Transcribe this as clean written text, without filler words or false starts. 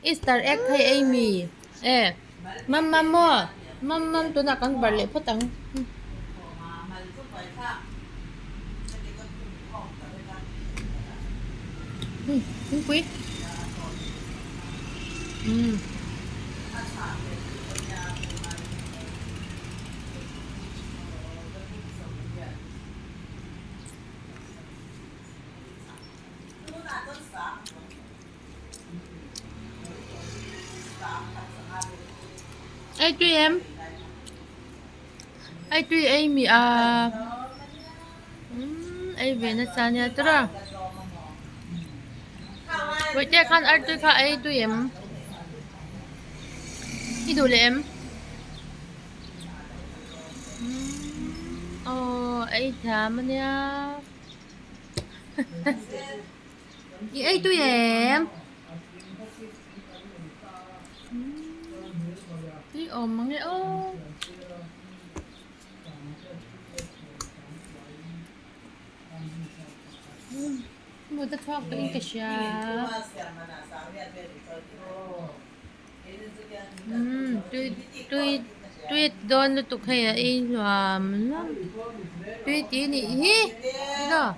Easter egg hei ei mi e mam mam maw mam mam tunah kan barh leh phawt ang. Thingpui umm. Ei tui em? Ei tui ei mi a umm ei ve nasa ania tawrh a Bawihtea khan artui kha ei tui em? I duh leh em? Umm aw ei thiam ania I ei tui em? Tui awm mang e aw. Mut a chhuak tawh in ka hria. Umm tui tui tui dawn lutuk hei a ei hluam hluam tui tih a nih hi tiraw.